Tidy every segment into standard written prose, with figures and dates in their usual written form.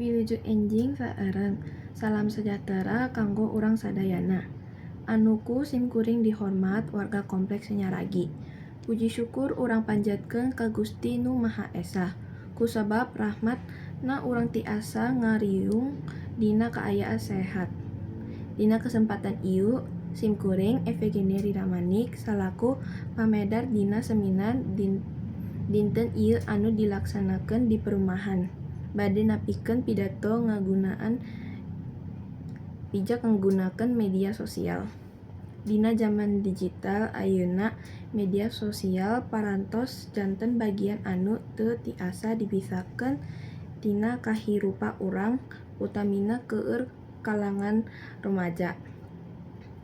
Wilujeng enjing saereng, salam sejahtera kanggo urang sadayana. Anu ku simkuring dihormat warga Kompleks Sunyaragi. Puji syukur urang panjatkeun ka Gusti Nu Maha Esa, kusabab rahmatna urang tiasa ngariung dina kaayaan sehat. Dina kesempatan ieu, simkuring Evgenia Riramanik salaku pamedar dina seminar dinten ieu anu dilaksanakeun di perumahan, bade nepikeun pidato ngagunaan bijak nggunakeun media sosial. Dina jaman digital ayeuna, media sosial parantos janten bagian anu teu tiasa dipisahkeun tina kahirupan urang, utamina keur kalangan rumaja.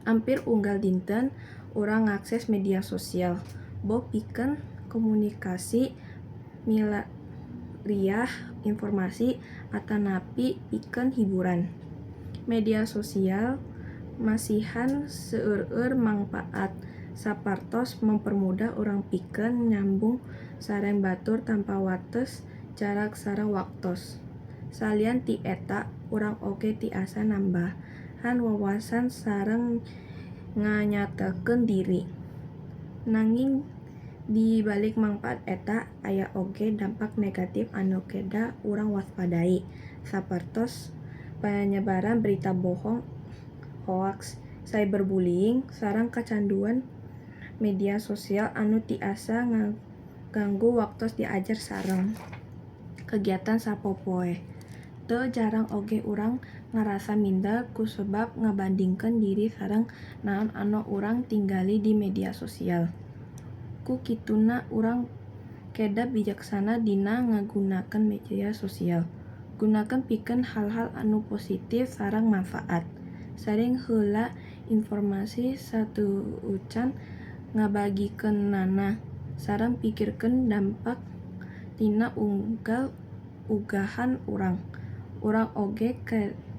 Ampir unggal dinten urang ngakses media sosial, boh pikeun komunikasi, milarian informasi, atanapi pikeun hiburan. Media sosial masihan seueur mangpaat, sapertos mempermudah urang pikeun nyambung sareng batur tanpa wates jarak sareng waktos. Salian ti eta, urang oge tiasa nambahan wawasan sareng nganyatakeun diri. Nanging di balik mangpaat eta, aya oge dampak negatif anu kedah urang waspadai, sapertos panyebaran berita bohong hoaks, cyberbullying, sareng kacanduan media sosial anu tiasa ngaganggu waktos diajar sareng kegiatan sapopoe. Teu jarang oge urang ngarasa minder kusabab ngabandingkeun diri sareng naon anu urang tingali di media sosial. Ku kituna, urang kedah bijaksana dina ngagunakeun media sosial. Gunakeun pikeun hal-hal anu positif sareng manfaat. Saring heula informasi sateuacan ngabagikeunana, sareng pikirkeun dampak tina unggal unggahan urang. Urang oge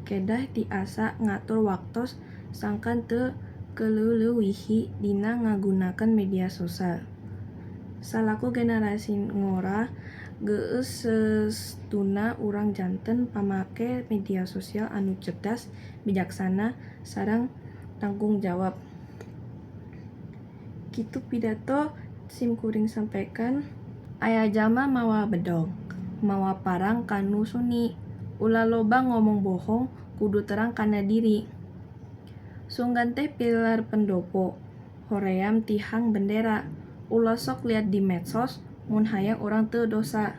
kedah tiasa ngatur waktos sangkan teu keuleuwihi dina ngagunakeun media sosial. Salaku generasi ngora, geus saestuna urang janten pamake media sosial anu cerdas, bijaksana, sareng tanggung jawab. Kitu pidato simkuring sampaikan. Aya jalma mawa bedog, mawa parang ka nu suni. Ulah loba ngomong bohong, kudu terang kana diri. Sunggan teh pilar pendopo, hoream tihang bendera. Ulah sok liat di medsos mun hayang urang teu dosa.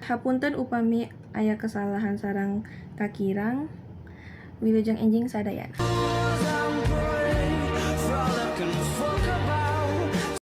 Hapunten upami aya kesalahan sareng kakirang. Wilujeng enjing sadayana.